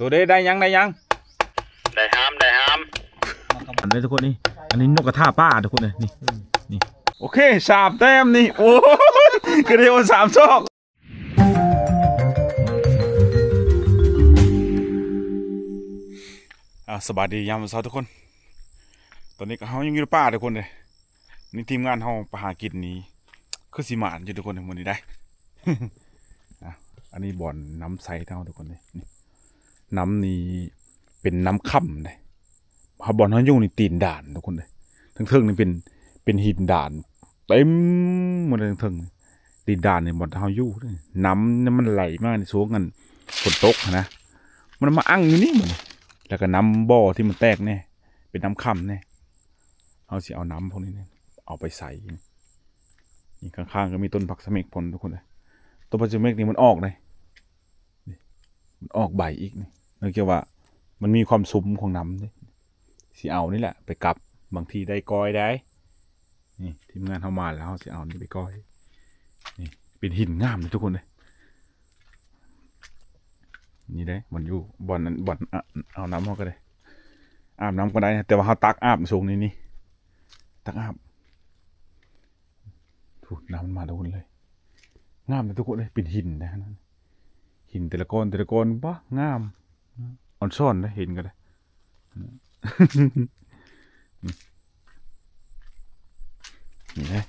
ຕົວເດ້ ໄດ້ຍັງ ໄດ້ຍັງ? ໄດ້ຫາມ ໄດ້ຫາມ. ອັນນີ້ທຸກຄົນນີ້ ອັນນີ້ນົກກະທາປ່າທຸກຄົນເອີຍ ນີ້ ນີ້. ໂອເຄ ສາມແຕ້ມນີ້. ໂອ້ຍ ກະໄດ້ໂອນສາມຊອກ. ອ່າ ສະບາຍດີຍາມເຊົ້າທຸກຄົນ. ຕອນນີ້ກໍເຮົາຍັງຢູ່ໃນປ່າທຸກຄົນເດີ. ນີ້ທີມງານເຮົາໄປຫາກິນນີ້ ຄືຊິໝານຢູ່ທຸກຄົນມື້ນີ້ໄດ໋. ອ່າ ອັນນີ້ບ່ອນນ້ຳໃສເຮົາທຸກຄົນເດີ. ນີ້ ນ້ຳນີ້ເປັນນ້ຳຄ້ຳເດ້. ເຮົາ ບ່ອນເຮົາຢູ່ນີ້ຕີນດານທຸກຄົນເອີຍ. ເທິງໆນີ້ເປັນ ເປັນຫີນດານເຕັມໝົດເທິງໆ ຕີນດານນີ້ ບ່ອນເຮົາຢູ່. ນ້ຳມັນໄຫຼມາໃນຊ່ວງອັນຝົນຕົກຫັ້ນນະ ມັນມາອັ່ງຢູ່ນີ້ໝົດ. ແລ້ວກໍນ້ຳບໍ່ທີ່ມັນແຕກແດ່ ເປັນນ້ຳຄ້ຳແດ່ ເຮົາຊິເອົານ້ຳພວກນີ້ເອົາໄປໃສ່. ນີ້ຂ້າງໆກໍມີຕົ້ນຜັກສະເໝັກພຸ້ນທຸກຄົນເອີຍ. ຕົ້ນຜັກສະເໝັກນີ້ມັນອອກເດ້. ນີ້ ມັນອອກໃບອີກນີ້ ເນື່ອງຈາກວ່າມັນມີຄວາມຊຸມຂອງນ້ຳເດ້. ຊິເອົານີ້ແຫຼະໄປກັບ ບາງທີໄດ້ກ້ອຍໄດ້. ນີ້ທີມງານເຮົາມາແລ້ວ ເຮົາຊິເອົານີ້ໄປກ້ອຍ. ນີ້ເປັນຫີນງາມເດ້ທຸກຄົນເດ້. ນີ້ເດ້ ມັນຢູ່ບ່ອນ ບ່ອນ ອາ ເອົານ້ຳເຮົາກໍໄດ້ ອາບນ້ຳກໍໄດ້ ແຕ່ວ່າເຮົາຕັກອາບຊ່ວງນີ້ ນີ້ ຕັກອາບ. ໂອ້ ນ້ຳມັນມາແຕ່ພຸ້ນເລີຍ. ງາມເດ້ທຸກຄົນເອີຍ ເປັນຫີນເດ້ ຫີນແຕ່ລະກ້ອນ ແຕ່ລະກ້ອນ ບາ ງາມ ອອນຊອນເດ້ ເຫັນກໍໄດ້. ນີ້ເດ້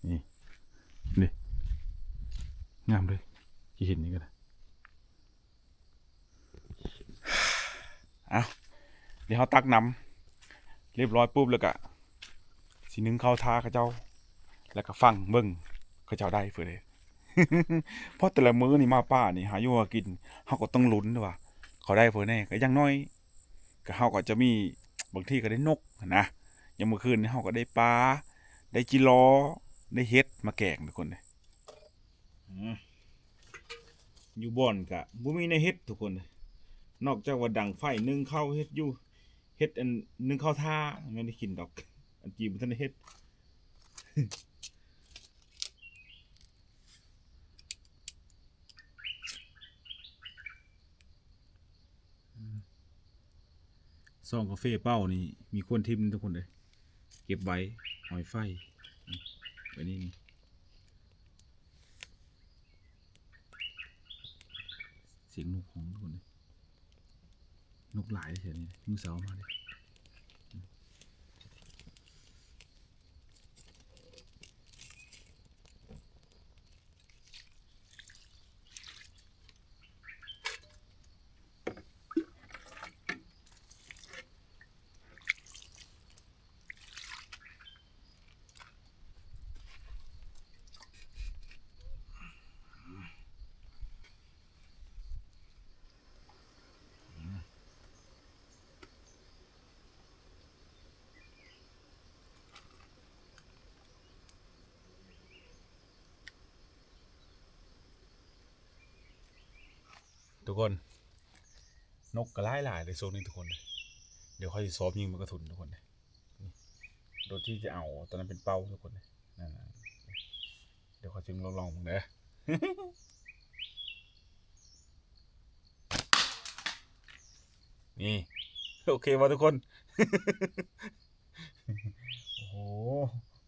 ນີ້ ນີ້ ງາມເລີຍ ທີ່ເຫັນນີ້ກໍໄດ້. ເອົາ ດຽວເຮົາຕັກນ້ຳຮຽບຮ້ອຍປຸບ ແລ້ວກະຊິໜຶ້ງເຂົ້າຖ້າເຂົາເຈົ້າ ແລ້ວກະຟັງເບິ່ງເຂົາເຈົ້າໄດ້ເພິ່ນເດ້. ເພາະແຕ່ລະມື້ນີ້ມາປ່ານີ້ ຫາຢູ່ຫາກິນ ເຮົາກໍຕ້ອງລຸ້ນວ່າເຂົາໄດ້ເພິ່ນແດ່. ກໍຢ່າງໜ້ອຍກໍເຮົາກໍຈະມີ ບາງທີກໍໄດ້ນົກຫັ້ນນະ. ຢ່າງມື້ຄືນນີ້ເຮົາກໍໄດ້ປາ ໄດ້ຈິລໍ ໄດ້ເຫັດມາແກງທຸກຄົນເດ້. ອືມ ຢູ່ບ່ອນກະບໍ່ມີແນວເຮັດທຸກຄົນເອີຍ ນອກຈາກວ່າດັງໄຟ ໜຶ້ງເຂົ້າ ເຮັດຢູ່ ເຮັດອັນ ໜຶ້ງເຂົ້າຖ້າ ແມ່ນໄດ້ກິນດອກ ອັນຈີ່ບໍ່ທັນໄດ້ເຮັດ. ຊອງກາເຟເປົ່ານີ້ມີຄົນຖິ້ມທຸກຄົນເອີຍ ເກັບໄວ້ ຫອຍໄຟ ໄວ້ນີ້ ນີ້. ສຽງນົກຮ້ອງທຸກຄົນເອີຍ ນົກຫຼາຍແຖວນີ້ ມື້ເຊົ້າມາເດ້. ທຸກຄົນ ນົກກໍຫຼາຍໆເດ້ຊ່ວງນີ້ທຸກຄົນ. ດຽວຂ້ອຍຊິຊອບຍິງໝາກກະທຸນທຸກຄົນເດ້. ໂດຍທີ່ຈະເອົາຕົວນັ້ນເປັນເປົ້າທຸກຄົນເດ້. ນັ້ນນະ ດຽວຂ້ອຍຊິລອງໆເບິ່ງເດີ. ນີ້ ໂອເຄບໍ່ທຸກຄົນ? ໂອ້ໂຫ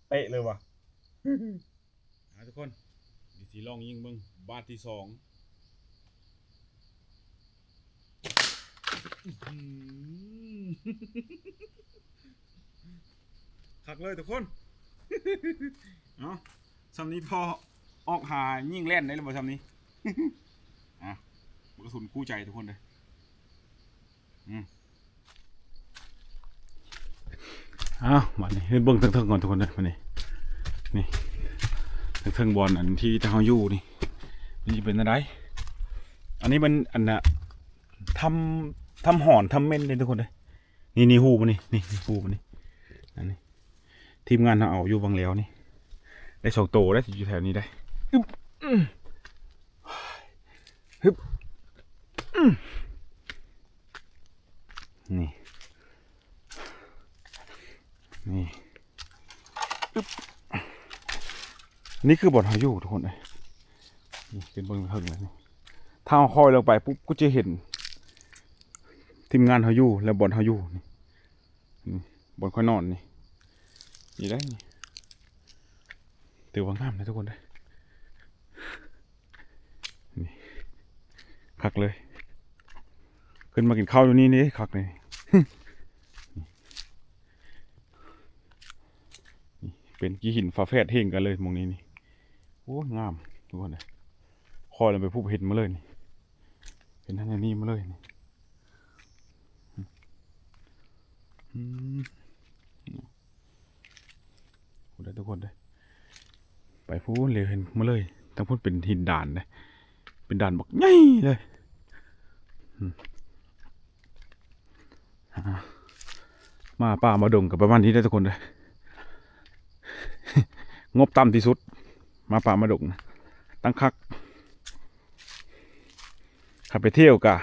ເປະເລີຍວ່ະ. ອ່າ ທຸກຄົນ ດຽວຊິລອງຍິງເບິ່ງບາດທີສອງ. ອືມ ຄັກເລີຍທຸກຄົນ. ເອົາ ຊ່ຳນີ້ພໍອອກຫາຍິງແລ່ນໄດ້ແລ້ວບໍ່ຊ່ຳນີ້? ອ່າ ໝາກກະທຸນຄູ່ໃຈທຸກຄົນເດີ. ອືມ ເອົາ ບາດນີ້ເບິ່ງເທິງໆກ່ອນທຸກຄົນເດີ. ບາດນີ້ ນີ້ ເທິງໆບ່ອນອັນທີ່ເຮົາຢູ່ນີ້ ມັນຊິເປັນແນວໃດ? ອັນນີ້ມັນອັນນ່າ ຖ້ຳ ຖ້ຳຫອນ ຖ້ຳເໝັນເດ້ທຸກຄົນເດ້. ນີ້ ນີ້ຮູມັນນີ້ ນີ້ ນີ້ຮູມັນນີ້. ອັນນີ້ ທີມງານເຮົາເອົາຢູ່ບາງແລ້ວນີ້ ໄດ້ສອງໂຕໄດ້ ຢູ່ແຖວນີ້ໄດ້. ອຶບ ອືມ ຮຶບ ອືມ ນີ້ ນີ້ ອຶບ ນີ້ຄືບ່ອນເຮົາຢູ່ທຸກຄົນເອີຍ. ນີ້ຂຶ້ນເບິ່ງເທິງເລີຍນີ້ ແ ຖ້າເຮົາຄ່ອຍລົງໄປປຸບ ກໍຈະເຫັນທີມງານເຮົາຢູ່ ແລະ ບ່ອນເຮົາຢູ່ນີ້ ນີ້ ບ່ອນຂ້ອຍນອນນີ້ ນີ້ໄດ໋ນີ້ ຖືວ່າງາມເດ້ທຸກຄົນເດີ ນີ້ ຄັກເລີຍ ຂຶ້ນມາກິນເຂົ້າຢູ່ນີ້ນີ້ຄັກເລີຍ ນີ້ ເປັນກີ້ຫີນຝາແຝດເຫັງກັນເລີຍໝ່ອງນີ້ນີ້ ໂອ້ຍ ງາມທຸກຄົນເອີຍ ຄ່ອຍລົງໄປພຸບເຫັນມາເລີຍນີ້ ເຫັນອັນນີ້ມາເລີຍນີ້ ອືມ ພຸ້ນເດີທຸກຄົນເດີ ໄປພຸ້ນເລີຍ ເຫັນມາເລີຍ ທາງພຸ້ນເປັນຫີນດານເດ້ ເປັນດານບັກໃຫຍ່ເລີຍ ອືມ ອ່າ ມາປ່າມາດົງກໍປະມານນີ້ເດ້ທຸກຄົນເດີ ງົບຕ່ຳທີ່ສຸດ ມາປ່າມາດົງ ຕັ້ງຄັກ ຄັນໄປທ່ຽວກະ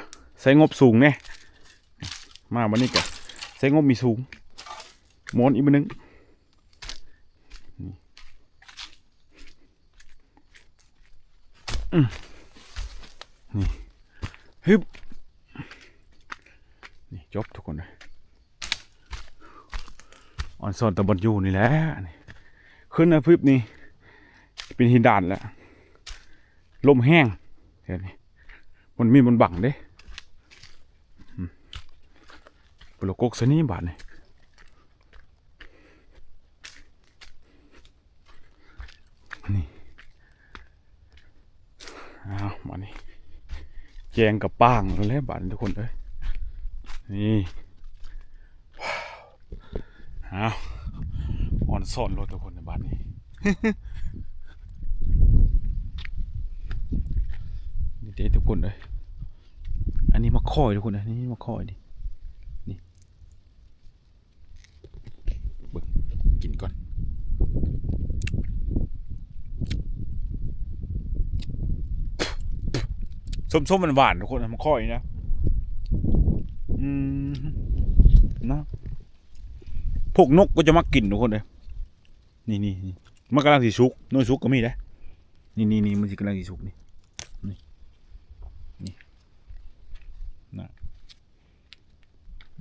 ໃຊ້ງົບສູງແດ່ ມາບັດນີ້ກະໃຊ້ງົບມີສູງ ມ່ວນອີກມື້ໜຶ່ງ ອືມ ນີ້ ຮຶບ ນີ້ ຈົບທຸກຄົນເອີຍ ອອນຊອນແຕ່ບ່ອນຢູ່ນີ້ແຫຼະ ນີ້ ຂຶ້ນມາປຶບນີ້ ເປັນຫີນດານແລ້ວ ລົມແຮງ ແຖວນີ້ ມັນມີມັນບັງເດ້ ອືມ ປະໂລກົກໃສ່ນີ້ບາດນີ້ ນີ້ ອ້າວ ມານີ້ ແຈ້ງກະປາງແລ້ວບາດນີ້ທຸກຄົນເອີຍ ນີ້ ອ້າວ ອອນຊອນໂລດທຸກຄົນໃນບາດນີ້ ນີ້ເດ້ທຸກຄົນເອີຍ ອັນນີ້ໝາກຂອຍທຸກຄົນເອີຍ ນີ້ໝາກຂອຍນີ້ ນີ້ ເບິ່ງ ກິນກ່ອນ ສົ້ມໆ ຫວານໆ ທຸກຄົນ ມັນຄ່ອຍນະ ອືມ ນະ ພວກນົກກໍຈະມັກກິນ ທຸກຄົນເອີຍ ນີ້ໆ ມັນກຳລັງຊິສຸກ ໜ່ວຍສຸກກໍມີເດ້ ນີ້ໆ ມັນຊິກຳລັງຊິສຸກ ນີ້ ນີ້ ນີ້ ນະ.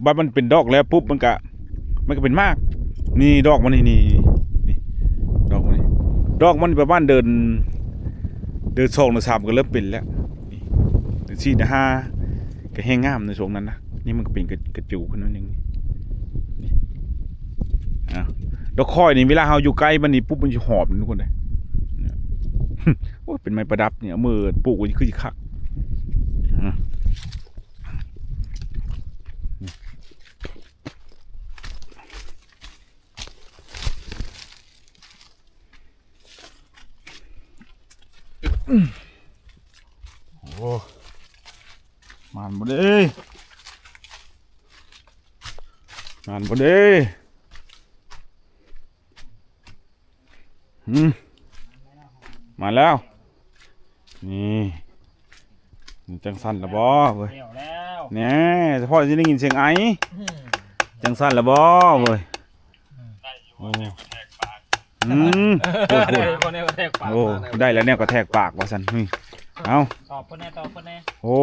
ບັດມັນເປັນດອກແລ້ວປຸບ ມັນກະ ມັນກະເປັນໝາກ ນີ້ດອກມັນນີ້ ນີ້ ນີ້ ດອກມັນນີ້ ດອກມັນປະມານເດືອນ ເດືອນສອງ ເດືອນສາມ ກະເລີ່ມເປັນແລ້ວ ນີ້ ເດືອນສີ່ ເດືອນຫ້າ ກະແຮງງາມໃນຊ່ວງນັ້ນນະ ນີ້ມັນກະເປັນກະ ກະຈູຂຶ້ນໜ້ອຍໜຶ່ງ ນີ້ ອ່າ ດອກຄອຍນີ້ ເວລາເຮົາຢູ່ໃກ້ມັນນີ້ປຸບ ມັນຊິຫອມທຸກຄົນເດ້ ໂອ້ຍ ເປັນໄມ້ປະດັບນີ້ ເອົາມືປູກໄວ້ຄືຊິຄັກ ອ່າ. ໂອ້ ໝານບໍ່ເດ້ ໝານບໍ່ເດ້. ອືມ ມາແລ້ວ ນີ້ ນີ້ ຈັ່ງຊັ້ນລະບໍ່ເວີຍ ແລ້ວ ແນ່ ສະເພາະຊິໄດ້ຍິນສຽງໄອ ອືມ ຈັ່ງຊັ້ນລະບໍ່ເວີຍ ອືມ ໂອ້ ໂອ້ ໄດ້ແລ້ວແນວກະແທກປາກວ່າຊັ້ນ ເອົາ ຕອບເພິ່ນແນ່ ຕອບເພິ່ນແນ່ ໂອ້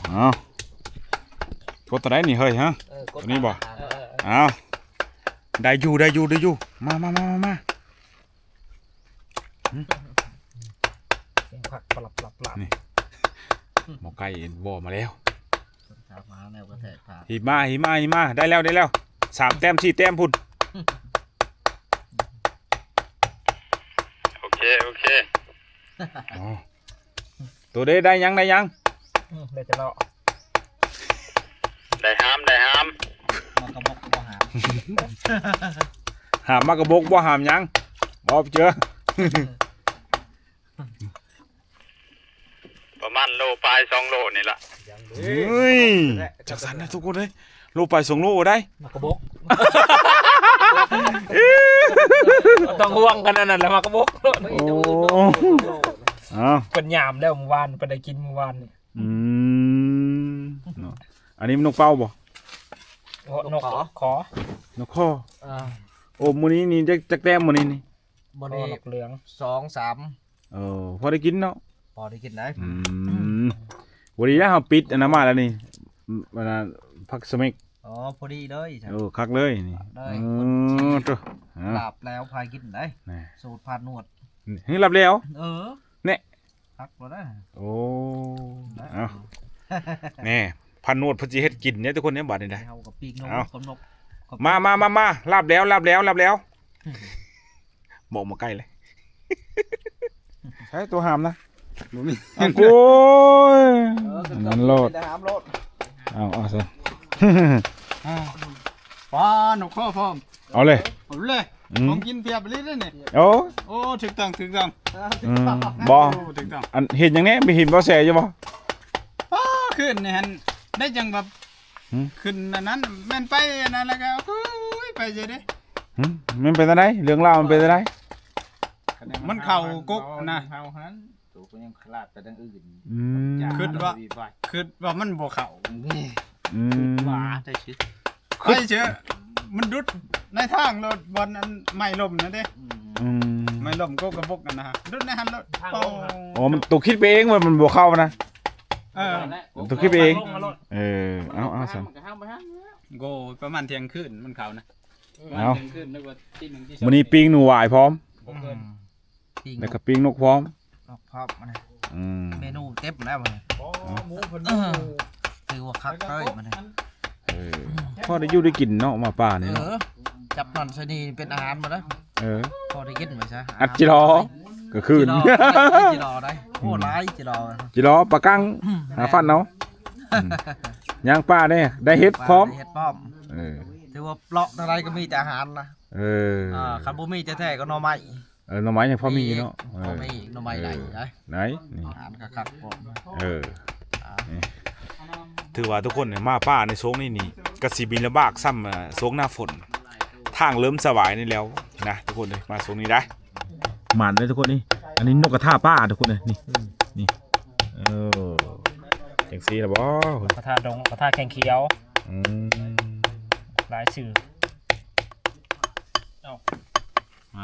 ເອົາ ກົດຕົວໃດນີ້ເຮີ້ຍ ຮະ ເອີ ຕົວນີ້ບໍ່ ເອີ ເອີ ເອົາ ໄດ້ຢູ່ ໄດ້ຢູ່ ໄດ້ຢູ່ ມາ ມາ ມາ ມາ ມາ ຫຶ ສຽງຜັກປະຫຼັບໆໆ ນີ້ ໝໍໄກ່ເອັນວໍມາແລ້ວ ມາແນວກະແທກປາກ ຫີບມາ ຫີບມາ ຫີບມາ ໄດ້ແລ້ວ ໄດ້ແລ້ວ ສາມແຕ້ມ ສີ່ແຕ້ມພຸ້ນ ໂອເຄ ໂອເຄ ອໍ ໂຕເດ້ ໄດ້ຍັງ ໄດ້ຍັງ ອືມ ໄດ້ແຕ່ເລາະ ໄດ້ຫາມ ໄດ້ຫາມ ໝາກກະບົກບໍ່ຫາມ ຫາມໝາກກະບົກບໍ່ຫາມຫຍັງ ບໍ່ເຈີ ປະມານໂລປາຍສອງໂລນີ້ລະ ເຮີ້ຍ ຈັ່ງຊັ້ນນະທຸກຄົນເອີຍ ໂລປາຍສອງໂລໄດ້ ໝາກກະບົກ ບໍ່ຕ້ອງຫ່ວງກັນອັນນັ້ນແຫຼະ ໝາກກະບົກ ໂອ້ ເອົາ ເພິ່ນຍາມແລ້ວມື້ວານ ເພິ່ນໄດ້ກິນມື້ວານນີ້ ອືມ ເນາະ ອັນນີ້ມັນນົກເປົ້າບໍ່ ໂອ້ ນົກຂໍ ນົກຂໍ ເອີ ໂອ້ ມື້ນີ້ນີ້ຈັກ ຈັກແຕ້ມມື້ນີ້ນີ້ ມື້ນີ້ນົກເຫຼືອງ ສອງ ສາມ ເອີ ພໍໄດ້ກິນເນາະ ພໍໄດ້ກິນໄດ໋ ອືມ ພໍດີນະ ເຮົາປິດອັນນັ້ນມາແລ້ວນີ້ ອັນນັ້ນ ຜັກສະເມັກ. ອໍ ພໍດີເລີຍ. ໂອ້ ຄັກເລີຍນີ້. ເລີຍ ເອີ ໂຕ ລາບແລ້ວພາກິນໄດ້ ນີ້ ສູດພານວດ. ເຮີ ລາບແລ້ວ. ເອີ ແນ່ ຄັກບໍ່ໄດ້. ໂອ້ ເອົາ ແນ່ ພານວດເພິ່ນຊິເຮັດກິນເດ້ທຸກຄົນເດ້ ບາດນີ້ໄດ້. ເຮົາກໍປີ້ງນົກ ເອົາ ກັບນົກ ມາ ມາ ມາ ມາ ລາບແລ້ວ ລາບແລ້ວ ລາບແລ້ວ. ບໍ່ ບໍ່ໃກ້ເລີຍ. ໃຊ້ຕົວຫາມນະ ບໍ່ມີ. ໂອ້ຍ ເອີ ມັນໂລດ ໄດ້ຫາມໂລດ. ເອົາ ເອົາຊະ ອ່າ ປາ ນົກຄໍພ້ອມ. ເອົາເລີຍ ເອົາເລີຍ. ອືມ ຂອງກິນພຽບອີ່ຫຼີເດ້ນີ້. ໂອ້ ໂອ້ ຖືກຕ້ອງ ຖືກຕ້ອງ. ອືມ ບໍ່ ໂອ້ ຖືກຕ້ອງ. ອັນເຫັນຫຍັງແດ່ ໄປເຫັນບໍ່ແສຢູ່ບໍ່? ອໍ ຄືນນີ້ຫັ້ນ ໄດ້ຈັ່ງແບບ ຫືມ ຂຶ້ນອັນນັ້ນ ແມ່ນໄປອັນນັ້ນແລ້ວກໍ ໂອ້ຍ ໄປເສຍເດ້. ຫືມ ມັນເປັນຈັ່ງໃດ? ເລື່ອງລາວມັນເປັນຈັ່ງໃດ? ມັນເຂົ້າກົກນະ ເຮົາຫັ້ນ ໂຕກໍຍັງຂະຫຼາດໄປທາງອື່ນ. ອືມ ຄິດວ່າ ຄິດວ່າມັນບໍ່ເຂົ້າ. ອືມ ວ່າໄດ້ຊື່ ໄປເຈີ ມັນດຸດໃນທາງໂລດ ບ່ອນອັນໄມ້ລົ້ມນັ້ນເດ້. ອືມ ໄມ້ລົ້ມກົກກະບົກຫັ້ນນະ ດຸດໃນຫັ້ນໂລດ. ໂອ້ ມັນໂຕຄິດໄປເອງວ່າມັນບໍ່ເຂົ້ານະ. ເອີ ໂຕຄິດໄປເອງ. ເອີ ເອົາ ເອົາຊັ້ນ. ໂອ້ ປະມານທ່ຽງຄືນມັນເຂົ້ານະ. ເອົາ ມື້ນີ້ປີ້ງໜູຫວາຍພ້ອມ ອືມ ແລ້ວກໍປີ້ງນົກພ້ອມ ນົກພ້ອມ. ອືມ ເມນູເຕັມແລ້ວມື້ນີ້. ອໍ ໝູເພິ່ນ ຖືວ່າຄັກເລີຍມື້ນີ້. ເອີ ພໍໄດ້ຢູ່ໄດ້ກິນເນາະ ມາປ່ານີ້ເນາະ. ເອີ ຈັບນັ້ນໃສ່ນີ້ເປັນອາຫານໝົດເລີຍ. ເອີ ພໍໄດ້ກິນໄປຊະ ອັດຈິລໍກາງຄືນ. ຈິລໍໄດ້ ໂອ້ ຫຼາຍຈິລໍ ຈິລໍ ປາກັງ ຫາຟັນເອົາ. ອືມ ຍ່າງປ່າເດ້ ໄດ້ເຫັດພ້ອມ ໄດ້ເຫັດພ້ອມ. ເອີ ຖືວ່າເລາະທາງໃດກໍມີແຕ່ອາຫານນະ. ເອີ ອ່າ ຄັນບໍ່ມີແທ້ໆກໍໜໍ່ໄມ້. ເອີ ໜໍ່ໄມ້ຍັງພໍມີຢູ່ເນາະ. ມີ ພໍມີ ເອີ ໜໍ່ໄມ້ໄດ້ ເອີ ໄດ້ ໄດ້ນີ້ ອາຫານກໍຄັກພ້ອມ. ເອີ ອ່າ ນີ້ ຖືວ່າທຸກຄົນມາປ່າໃນຊ່ວງນີ້ນີ້ ກໍຊິມີລຳບາກສ່ຳ ເອີ ຊ່ວງໜ້າຝົນ ທາງເລີ່ມສະບາຍນີ້ແລ້ວນະ ທຸກຄົນເອີຍ ມາຊ່ວງນີ້ໄດ້. ໝານເດີທຸກຄົນນີ້ ອັນນີ້ນົກກະທາປ່າທຸກຄົນເອີຍ ນີ້ ອືມ ນີ້ ເອີ ຈັ່ງຊີ້ລະບໍ່? ກະທາດົງ ກະທາແຂ້ງຂຽວ. ອືມ ຫຼາຍຊື່. ເອົາ ມ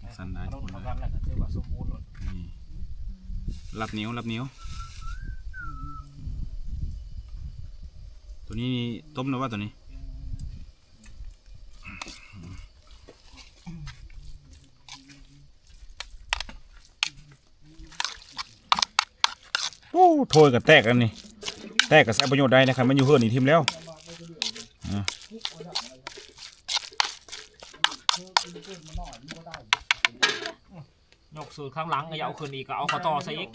າ ສັ່ນໄດ້ ເອົາລົງເຂົ້າກັນແລ້ວກໍຖືວ່າສົມບູນໂລດ. ນີ້ ລັບໜຽວ ລັບໜຽວ. ໂຕນີ້ຕົ້ມແລ້ວວ່າໂຕນີ້? ໂອ້ ຖ້ວຍກໍແຕກອັນນີ້ ແຕກກໍໃຊ້ປະໂຫຍດໄດ້ນະ ຄັນມັນຢູ່ເຮືອນນີ້ຖິ້ມແລ້ວ. ອ່າ ຍົກສູດຂ້າງຫຼັງກໍຢ່າເອົາຂຶ້ນອີກ ກໍເອົາເຂົ້າຕໍ່ໃສ່ອີກ.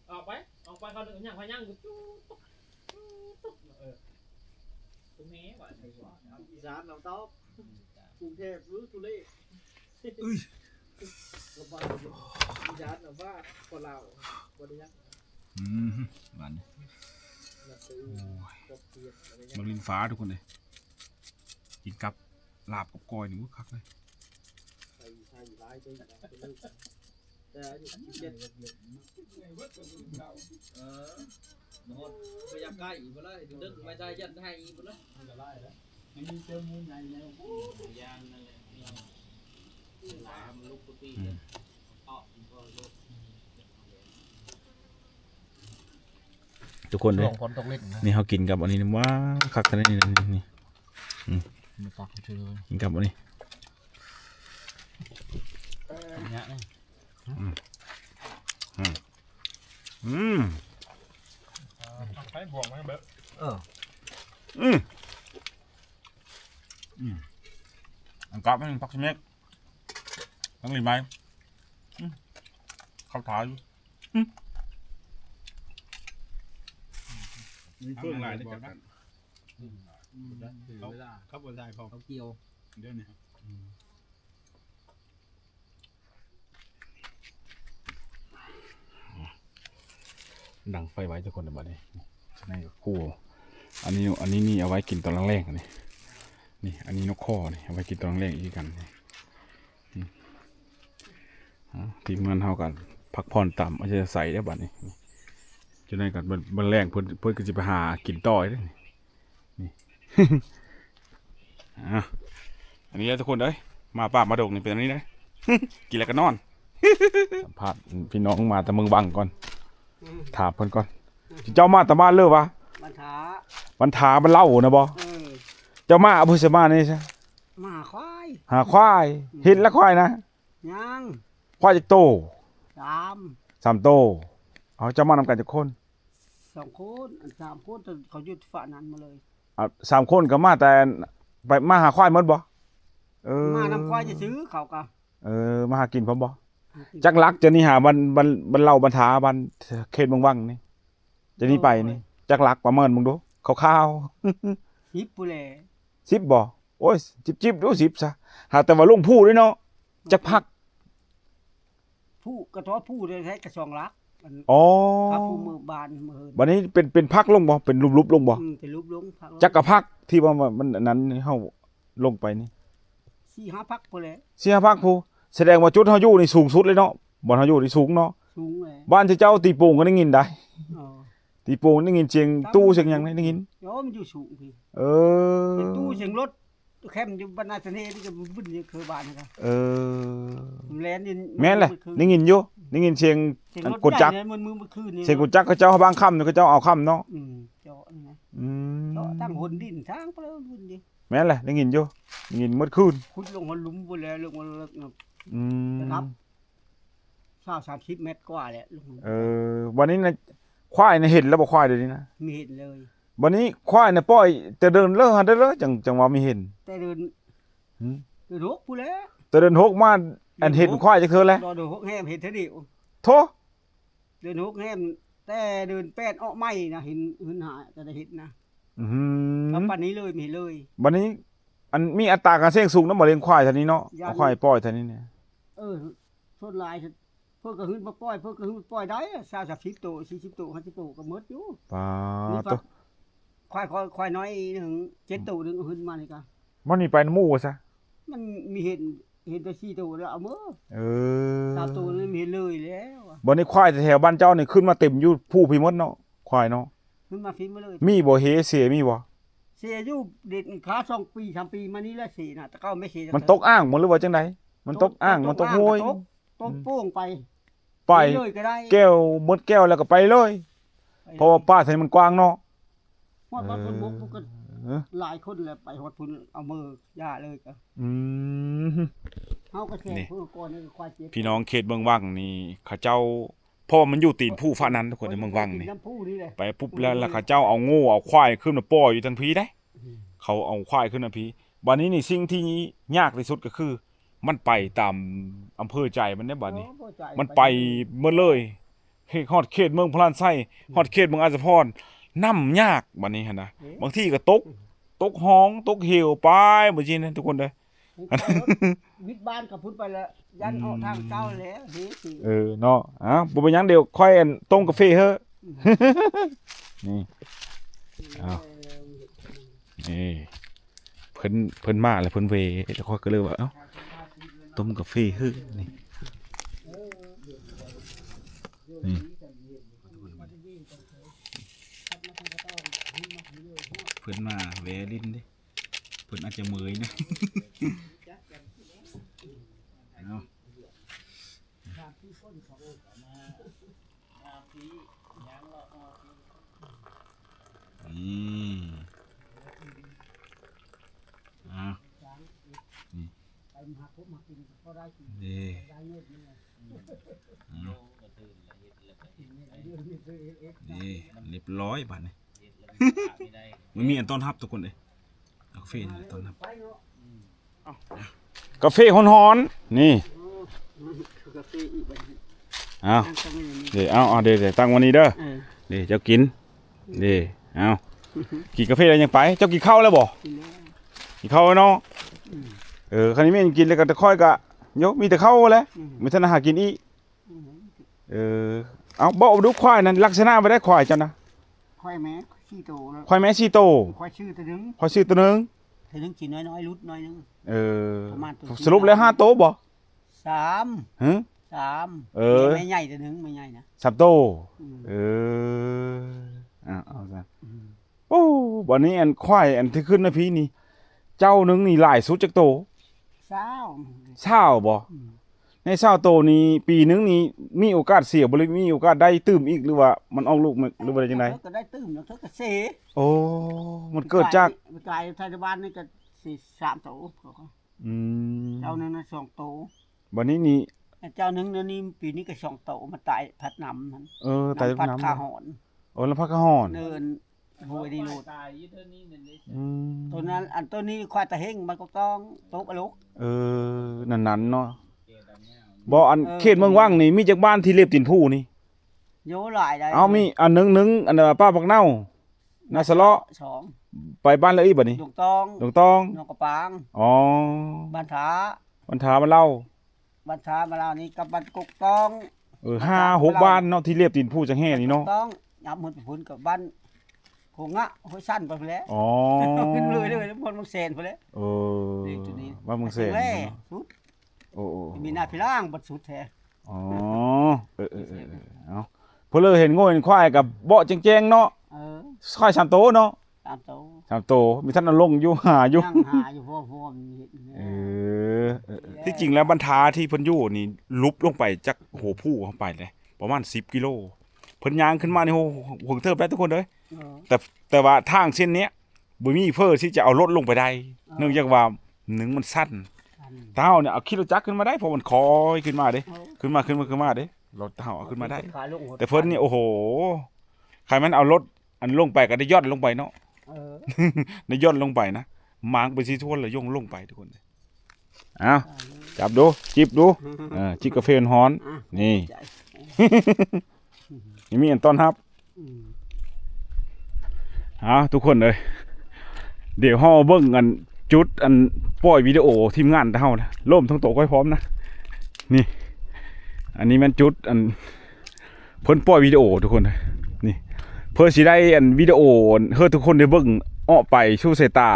ອອກໄປ ອອກໄປ ເຂົາຍັງ ເຂົາຍັງຢູ່ ຈຸ໊ບ ຈຸ໊ບ ຈຸ໊ບ ເອີ ຕົງແຮວ່າ ອີສານເຮົາຕອບ ກຸງເທບ ຫຼື ທຸເລດ. ເອີຍ ລະບາດ ຢ້ານວ່າຄົນລາວບໍ່ໄດ້ຍັງ. ອືມ ບາດນີ້ ໂອ້ຍ ບັກລິ້ນຟ້າທຸກຄົນເອີຍ ກິນກັບລາບກັບກ້ອຍນີ້ ໂອ້ ຄັກເລີຍ. ໃສ່ ໃສ່ຫຼາຍເດີ ແຕ່ອາຍຸສິບເຈັດ ເອີ ບໍ່ຮອດ ບໍ່ຢາກໃກ້ພຸ້ນລະ ດຶງໄມ້ໄຜ່ຢັນໄຫ້ພຸ້ນລະ. ມັນກໍຫຼາຍແລ້ວ ມັນມີເຈົ້າໝູໃຫຍ່ແລ້ວ ຢ່າງນັ້ນແຫຼະ ຫຼາຍມັນລຸກທຸກປີເລີຍ. ອືມ ເຕາະມັນກໍລຸກ ທຸກຄົນເດີ ຊ່ວງຝົນຕົກລິນນະ ນີ້ເຮົາກິນກັບອັນນີ້ ວ້າ ຄັກແທ້ນີ້ ນີ້ ນີ້ ອືມ ມາຕັກໃຫ້ຖື ກິນກັບອັນນີ້ ເອີ ເນຍນີ້ ອືມ ອືມ ອືມ ໃຫ້ບວກມາເບີ ເອີ ອືມ ອືມ ອັນກັບມັນຜັກສະເມັກ ທັງລີໄມ້ ອືມ ເຂົ້າທ່າຢູ່ ອືມ ມີເຄື່ອງຫຼາຍໃນຈັດການ ອືມ ເຂົາ ເຂົາບໍ່ໃສ່ ເຂົາ ເຂົາກ່ຽວ ດຽວນີ້ ອືມ ດັງໄຟໄວ້ທຸກຄົນ ບັດນີ້ ໃນກໍຄົວ ອັນນີ້ ອັນນີ້ນີ້ເອົາໄວ້ກິນຕອນແລງໆ ອັນນີ້ ນີ້ ອັນນີ້ນົກຄໍນີ້ ເອົາໄວ້ກິນຕອນແລງໆ ອີກຄືກັນນີ້ ອືມ ອ່າ ທີມງານເຮົາກໍພັກຜ່ອນຕາມອັດທະຍາໄສເດີ້ບັດນີ້. ຈະໄດ້ກັນ ເບິ່ງ ເບິ່ງແລງເພິ່ນ ເພິ່ນກໍຊິໄປຫາກິນຕໍ່ເດ້ນີ້ ນີ້ ອ່າ ອັນນີ້ແຫຼະທຸກຄົນເອີຍ ມາປ່າມາດົງນີ້ເປັນອັນນີ້ເດ້ ກິນແລ້ວກໍນອນ ສຳພາດພີ່ນ້ອງມາແຕ່ເມືອງວັງກ່ອນ ອືມ ຖາມເພິ່ນກ່ອນ ເຈົ້າມາແຕ່ບ້ານເລີວະ? ບັນທາ ບັນທາ ບ້ານເລົ່ານະບໍ່? ເອີ ເຈົ້າມາ ເອົາຜູ້ໃດມານີ້ຊະ? ມາຫາຄວາຍ ຫາຄວາຍ ອືມ ເຫັນລະຄວາຍນະ? ຍັງ ຄວາຍຈັກໂຕ? ສາມ ສາມໂຕ ເອົາ ເຈົ້າມານຳກັນຈັກຄົນ? ສອງຄົນ ອັນສາມຄົນ ເຂົາຢູ່ຝັ່ງນັ້ນໝົດເລີຍ ອ່າ ສາມຄົນກໍມາແຕ່ ໄປ ມາຫາຄວາຍໝົດບໍ່? ເອີ ມານຳຄວາຍຊື່ໆ ເຂົາກໍ ເອີ ມາຫາກິນພ້ອມບໍ່? ຫາກິນ ຈັກຫຼັກຈາກນີ້ຫາບ້ານ ບ້ານ ບ້ານເລົ່າ ບັນທາ ບ້ານເຂດເມືອງວັງນີ້ ຈາກນີ້ໄປນີ້ ໂອ້ຍ ຈັກຫຼັກປະເມີນເບິ່ງດູ ຄ່າວໆ ສິບພຸ້ນແຫຼະ ສິບບໍ່? ໂອ້ຍ ຈິບໆ ດູ ສິບຊະ ຫາກແຕ່ວ່າລົງພູເດ້ເນາະ ຈັກພັກ? ພູກະທໍ່ພູແທ້ໆ ກະສອງຫຼັກ ອັນ ອໍ ຄ່າພູເມືອງບ້ານເມືອງ ບັດນີ້ເປັນ ເປັນພັກລົງບໍ່? ເປັນຫຼຸບໆ ລົງບໍ່? ອືມ ເປັນຫຼຸບລົງ ພັກລົງ ຈັກກະພັກທີ່ວ່າມັນ ມັນອັນນັ້ນ ເຮົາລົງໄປນີ້ ສີ່ຫ້າພັກພຸ້ນແຫຼະ ສີ່ຫ້າພັກພຸ້ນ ສະແດງວ່າຈຸດເຮົາຢູ່ນີ້ສູງສຸດເລີຍເນາະ ບ່ອນເຮົາຢູ່ນີ້ສູງເນາະ ສູງແຫຼະ ບ້ານເຈົ້າຕີໂປ່ງກໍໄດ້ຍິນໄດ໋ ອໍ ຕີໂປ່ງໄດ້ຍິນສຽງຕູ້ສຽງຫຍັງໄດ້ຍິນ ໂອ້ ມັນຢູ່ສູງພີ້ ເອີ ສຽງຕູ້ສຽງລົດ ແຄມຢູ່ບ້ານນາສະເໜ່ນີ້ກໍບຶ້ນຢູ່ຄືບ້ານນີ້ ເອີ ແລ່ນຢູ່ ແມ່ນແຫຼະ ໄດ້ຍິນຢູ່ ໄດ້ຍິນສຽງ ສຽງລົດ ອັນ ກົນຈັກ ໃຫຍ່ນີ້ ມື້ ມື້ຄືນນີ້ ສຽງກົນຈັກ ເຂົາເຈົ້າບາງຄ່ຳ ເຂົາເຈົ້າເອົາຄ່ຳເນາະ ອືມ ເຈາະນີ້ນະ ອືມ ເຈາະທາງຫົນດິນທາງໄປເລີຍ ແມ່ນແຫຼະ ໄດ້ຍິນຢູ່ ໄດ້ຍິນໝົດຄືນ ຂຸດລົງຫົວຫຼຸມພຸ້ນແຫຼະ ລົງມາເລິກເນາະ ອືມ ລະດັບຊາວສາມສິບແມັດກວ່າແຫຼະ ລົງ ເອີ ບັດນີ້ນະ ຄວາຍນະເຫັນແລ້ວບໍ່? ຄວາຍດຽວນີ້ນະ ມີເຫັນເລີຍ ບັດນີ້ຄວາຍນະປ່ອຍແຕ່ເດີນເລີຫັ້ນເດີ ຈັ່ງ ຈັ່ງວ່າມີເຫັນ ແຕ່ເດີນ ຫືມ ເດືອນຫົກພຸ້ນແຫຼະ ແຕ່ເດືອນຫົກມາ ອັນເຫັນຄວາຍຈັກເທື່ອແລະ? ເດືອນຫົກແຮມເຫັນເທື່ອດຽວ ໂທ້ ເດືອນຫົກແຮມ ແຕ່ເດືອນແປດອອກໃໝ່ນະ ເຫັນ ເຫັນຫາ ຈະໄດ້ເຫັນນະ ອືມ ແລ້ວປານນີ້ເລີຍ ມີເລີຍ ບັດນີ້ ອັນ ມີອັດຕາການສ່ຽງສູງນຳບໍ່ ລ້ຽງຄວາຍແຖວນີ້ເນາະ ຢ້ານ ເອົາຄວາຍປ່ອຍແຖວນີ້ນີ້ ເອີ ສ່ວນຫຼາຍ ເພິ່ນກໍຮຶດມາປ່ອຍ ເພິ່ນກໍຮຶດມາປ່ອຍໄດ້ ຊາວ ສາມສິບໂຕ ສີ່ສິບໂຕ ຫ້າສິບໂຕກໍໝົດຢູ່ ປາດໂທ້ ຄວາຍ ຄວາຍ ຄວາຍນ້ອຍໜຶ່ງ ເຈັດໂຕໜຶ່ງ ຮຶດມານີ້ກະ ມັນນີ້ໄປນຳໝູ່ຊະ ມັນມີເຫັນ ເຫັນແຕ່ສີ່ໂຕແລ້ວເອົາເມືອ ເອີ ສາມໂຕນີ້ມີເລີຍແລ້ວ ບັດນີ້ຄວາຍແຖວບ້ານເຈົ້ານີ້ຂຶ້ນມາເຕັມຢູ່ພູພີໝົດເນາະ ຄວາຍເນາະ ຂຶ້ນມາພີໝົດເລີຍ ມີບໍ່ ເຮເສຍມີບໍ່? ເສຍຢູ່ ເດັດຂາສອງປີສາມປີມານີ້ແຫຼະ ເສນະ ແຕ່ເກົ່າແມ່ເສ ມັນຕົກອ່າງບໍ່ ຫຼືວ່າຈັ່ງໃດ? ມັນຕົກອ່າງ ມັນຕົກຫ້ວຍ ຕົກ ຕົກໂປ່ງໄປ ໄປເລີຍກໍໄດ້ ແກ້ວ ໝົດແກ້ວແລ້ວກໍໄປເລີຍ ໄປເລີຍ ເພາະວ່າປ່າໄທມັນກວ້າງເນາະ ຮອດວັດພຸ້ນ ເອີ ບຸກ ບຸກກໍ ເອີ ຫຼາຍຄົນແຫຼະ ໄປຮອດພຸ້ນເອົາເມືອຢ່າເລີຍກໍ ອືມ ເຮົາກໍແຊງ ນີ້ ຜູ້ກ່ອນນີ້ກໍຄວາຍເຈັບ ພີ່ນ້ອງເຂດເມືອງວັງນີ້ ເຂົາເຈົ້າ ເພາະວ່າມັນຢູ່ຕີນພູຟ້ານັ້ນ ທຸກຄົນ ໃນເມືອງວັງນີ້ ໄປປຸບແລ້ວ ແລ້ວເຂົາເຈົ້າເອົາງົວເອົາຄວາຍຂຶ້ນມາປ່ອຍຢູ່ທາງພີເດ້ ອືມ ເຂົາເອົາຄວາຍຂຶ້ນມາພີ ບັດນີ້ນີ້ ສິ່ງທີ່ຍາກທີ່ສຸດກໍຄື ມັນໄປຕາມອຳເພີໃຈມັນເດ້ ບັດນີ້ ໂອ້ ບໍ່ໃຈ ມັນໄປ ໄປເລີຍ ເຮັດຮອດເຂດເມືອງພະລານໄຊ ອືມ ຮອດເຂດເມືອງອາດສະພອນ ນຳຍາກບັດນີ້ຫັ້ນນະ ເອີ ບາງທີກໍຕົກ ອືມ ຕົກຮ່ອງ ຕົກເຫວໄປ ບໍ່ຊີ້ນະ ທຸກຄົນເດີ ວິດບ້ານກັບພຸ້ນໄປແລ້ວ ຢ້ານອອກທາງເກົ່າແລ້ວ ເອີ ເນາະ ອ່າ ບໍ່ເປັນຫຍັງ ດຽວຂ້ອຍ ອັນ ຕົ້ມກາເຟເຮີ້ ອືມ ນີ້ ເອົາ ນີ້ ເພິ່ນ ເພິ່ນມາແລ້ວ ເພິ່ນເວ ແລ້ວຂ້ອຍກໍເລີຍວ່າ ເອົ້າ ຕົ້ມກາເຟເຮີ້ ນີ້ ນີ້ ເພິ່ນມາແວຫຼິ້ນເດ້ ເພິ່ນອາດຈະເມື່ອຍນະ ເອົາ ນີ້ ເອົາ ນີ້ ໄປຫາພົບມາກິນກໍພໍໄດ້ກິນ ເດ້ ໄດ້ເງິນນີ້ ເອົາ ນີ້ ລຽບລ້ອຍບາດນີ້ ມັນມີອັນຕ້ອນຮັບທຸກຄົນເອີຍ ເອົາກາເຟນີ້ຕ້ອນຮັບ ກາເຟຮ້ອນໆ ນີ້ ເອົາ ເດ້ ເອົາ ເອົາ ເດ້ ເດ້ ຕັ້ງໄວ້ນີ້ເດີ ເອີ ເດ້ ເຈົ້າກິນ ເດ້ ເອົາ ກິນກາເຟແລ້ວຍັງໄປ ເຈົ້າກິນເຂົ້າແລ້ວບໍ່? ກິນແລ້ວ ກິນເຂົ້າແລ້ວເນາະ ອືມ ເອີ ຄັນນີ້ແມ່ນກິນແລ້ວກໍ ແຕ່ຂ້ອຍກໍ ໂຍ ມີແຕ່ເຂົ້າແຫຼະ ອືມ ມີແຕ່ຫາກິນອີກ ອືມ ເອີ ເອົາ ເວົ້າດູຄວາຍນັ້ນ ລັກສະນະແບບໃດຄວາຍເຈົ້ານະ? ຄວາຍແມ່ສີ່ໂຕ ຄວາຍແມ່ສີ່ໂຕ ຄວາຍຊື່ໂຕໜຶ່ງ ຄວາຍຊື່ໂຕໜຶ່ງ ໂຕໜຶ່ງຊິນ້ອຍໆ ຫຼຸດໜ້ອຍໜຶ່ງ ເອີ ປະມານໂຕ ສະຫຼຸບແລ້ວຫ້າໂຕບໍ່? ສາມ ຫື? ສາມ ເອີ ແມ່ໃຫຍ່ຕົວໜຶ່ງ ແມ່ໃຫຍ່ນະ ສາມໂຕ ອືມ ເອີ ເອົາ ເອົາຊະ ອືມ ໂອ້ ບັດນີ້ອັນຄວາຍອັນທີ່ຂຶ້ນມາພີ້ນີ້ ເຈົ້າໜຶ່ງນີ້ຫຼາຍສຸດຈັກໂຕ? ຊາວ ຊາວບໍ? ອືມ ໃນຊາວໂຕນີ້ ປີໜຶ່ງນີ້ມີໂອກາດເສຍບໍ່ ຫຼືມີໂອກາດໄດ້ຕື່ມອີກ ຫຼືວ່າມັນອອກລູກ ຫຼືວ່າໄດ້ຈັ່ງໃດ? ກໍໄດ້ຕື່ມ ແລ້ວກໍເສຍ. ໂອ້ ມັນເກີດຈາກ ປີກາຍ ປີກາຍໄທບ້ານນີ້ກໍສີ່ ສາມໂຕ ອືມ ເຈົ້າໜຶ່ງນະສອງໂຕ. ບັດນີ້ນີ້ ເຈົ້າໜຶ່ງນະນີ້ ປີນີ້ກໍສອງໂຕ ມັນຕາຍພັດນ້ຳຫັ້ນ. ເອີ ຕາຍພັດນ້ຳ ຂາຫອນ. ໂອ້ ລຳພັດຂາຫອນ ເດີນຫ້ວຍນີ້ໂລດ. ອືມ ຕົວນັ້ນ ອັນຕົວນີ້ຄວາຍຕາເຮັງ ມັນກໍຕ້ອງຕົກອະລຸກ. ເອີ ນັ້ນໆເນາະ. ບໍ່ ອັນ ເອີ ເຂດເມືອງວັງນີ້ມີຈັກບ້ານທີ່ເລັບຕີນຜູ້ນີ້? ໂຍ ຫຼາຍໃດ໋. ເອົາ ມີອັນໜຶ່ງ ໜຶ່ງ ອັນ ເອີ ປ່າບັກເນົາ ນາສະເລາະ ສອງ ໄປບ້ານລະອີກບັດນີ້ ດົງຕອງ ດົງຕອງ ໜອງກະປາງ. ອໍ ບ້ານທາ ບ້ານທາບ້ານເລົ່າ ບ້ານທາບ້ານລາວນີ້ກັບບ້ານກົກຕອງ. ເອີ ຫ້າຫົກບ້ານເນາະ ທີ່ລຽບຕີນພູຈັກແຫ່ນີ້ເນາະ ຕ້ອງຍາມພຸ້ນໄປພຸ້ນກັບບ້ານໂພງງະ ຫ້ວຍສັ້ນໄປພຸ້ນແຫຼະ. ອໍ ຂຶ້ນເລີຍໆ ພຸ້ນບາງແສນພຸ້ນແຫຼະ. ເອີ ນີ້ຈຸດນີ້ ບ້ານບາງແສນ ແຫຼະ ເນາະ ສຸດ. ໂອ້ ໂອ້ ມີໜ້າພິລາງບັດສຸດແທ້. ອໍ ເອີໆໆ ເອົາ ເພິ່ນເລີຍເຫັນງົວເຫັນຄວາຍກັບເບາະແຈ້ງໆເນາະ. ເອີ ຄວາຍສາມໂຕເນາະ ສາມໂຕ ສາມໂຕ ມີທ່ານເອົາລົງຢູ່ ຫາຢູ່ ຍັງຫາຢູ່ ເພາະວ່າມັນເຮັດ ເອີ ເອີໆ ທີ່ຈິງແລ້ວບັນທາທີ່ເພິ່ນຢູ່ນີ້ຫຼຸບລົງໄປຈາກຫົວພູເຮົາໄປເດ້ ປະມານສິບກິໂລ. ເພິ່ນຍ່າງຂຶ້ນມານີ້ ໂຫ ເຖິງເຕີບໄດ້ທຸກຄົນເອີຍ. ເອີ ແຕ່ ແຕ່ວ່າທາງເສັ້ນເນີ້ຍບໍ່ມີເພີທີ່ຈະເອົາລົດລົງໄປໄດ້ ເອີ ເນື່ອງຈາກວ່າ ໜຶ່ງ ມັນຊັນ ຊັນ ຖ້າເຮົານີ້ເອົາຂີ່ລົດຈັກຂຶ້ນມາໄດ້ ເພາະມັນຄ່ອຍຂຶ້ນມາເດ້. ເອີ ຂຶ້ນມາ ຂຶ້ນມາ ຂຶ້ນມາເດ້ ລົດເຮົາເອົາຂຶ້ນມາໄດ້. ແຕ່ເພິ່ນນີ້ ໂອ້ໂຫ ຄັນແມ່ນເອົາລົດອັນລົງໄປກໍໄດ້ຢ່ອນລົງໄປເນາະ. ເອີ ໄດ້ຢ່ອນລົງໄປນະ ມາງໄປຊິທວນແລ້ວຍ່ອງລົງໄປທຸກຄົນ. ເອົາ ຈັບດູ ຈິບດູ ເອີ ຈິບກາເຟຮ້ອນໆ. ອາ ນີ້ ຂອບໃຈ ຍັງມີອັນຕ້ອນຮັບ. ອືມ ເອົາ ທຸກຄົນເອີຍ ດຽວເຮົາເບິ່ງອັນຈຸດອັນປ່ອຍວິດີໂອທີມງານເຮົານະ ລົມທັງໂຕຂ້ອຍພ້ອມນະ. ນີ້ ອັນນີ້ແມ່ນຈຸດອັນ ເພິ່ນປ່ອຍວິດີໂອທຸກຄົນເອີຍ. ນີ້ ເພື່ອຊິໄດ້ອັນວິດີໂອໃຫ້ທຸກຄົນໄດ້ເບິ່ງອອກໄປສູ່ສາຍຕາ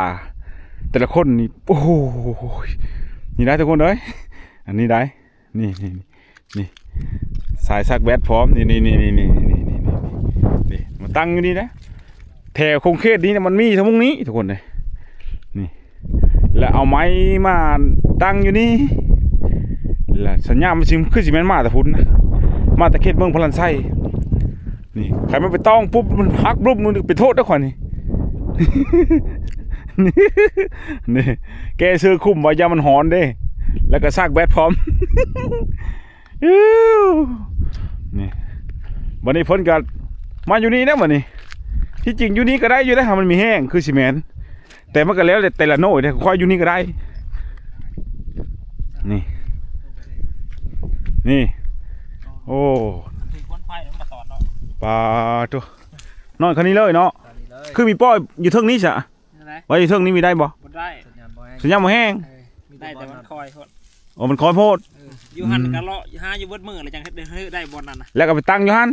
ແຕ່ລະຄົນນີ້. ໂອ້ໂຫ ນີ້ໄດ໋ທຸກຄົນເອີຍ ອັນນີ້ໄດ໋. ນີ້ ນີ້ ນີ້ ສາຍຊັກແບັດພ້ອມ. ນີ້ ນີ້ ນີ້ ນີ້ ນີ້ ມາຕັ້ງຢູ່ນີ້ນະ ແຖວຂົງເຂດນີ້ນະ ມັນມີທັງໝົດນີ້ທຸກຄົນເອີຍ. ນີ້ ແລ້ວເອົາໄມ້ມາຕັ້ງຢູ່ນີ້ ແລ້ວສັນຍາມັນຊິ ຄືຊິແມ່ນມາແຕ່ພຸ້ນນະ ມາແຕ່ເຂດເມືອງພະລານໄຊ. ນີ້ ຄັນມັນໄປຕ້ອງປຸບ ມັນຫັກບລຸບ ມັນໄປໂທດເດ້ຂ້ອຍນີ້. ນີ້ ແກ້ເສື້ອຄຸມໄວ້ ຢ້ານມັນຮ້ອນເດ້ ແລ້ວກໍຊັກແບັດພ້ອມ. ອິ້ວ ນີ້ ບັດນີ້ເພິ່ນກໍມາຢູ່ນີ້ນະບັດນີ້. ທີ່ຈິງຢູ່ນີ້ກໍໄດ້ຢູ່ເດ້ ຖ້າມັນມີແຮງຄືຊິແມ່ນ ແຕ່ມັນກໍແລ້ວແຕ່ລະໜ່ວຍເດ້ ຂ້ອຍຢູ່ນີ້ກໍໄດ້. ນີ້ ນີ້ ໂອ້ ມັນຖືກຄວັນໄຟ ມັນກໍຕອດເນາະ. ປາໂທ້ ນອນຄັນນີ້ເລີຍເນາະ. ຄືມີປ້ອຍຢູ່ເທິງນີ້ຊະ ໄວ້ຢູ່ເທິງນີ້ມີໄດ້ບໍ່? ບໍ່ໄດ້ ສັນຍານບໍ່ແຮງ ສັນຍານບໍ່ແຮງ. ເອີ ມີ ໄດ້ແຕ່ມັນຄອຍໂພດ. ໂອ້ ມັນຄອຍໂພດ. ເອີ ຢູ່ຫັ້ນ ອືມ ກໍເລາະຫາຢູ່ເບິດມື້ ແລ້ວຈັ່ງເຮັດໄດ້ ໄດ້ບ່ອນນັ້ນນະ ແລ້ວກໍໄປຕັ້ງຢູ່ຫັ້ນ.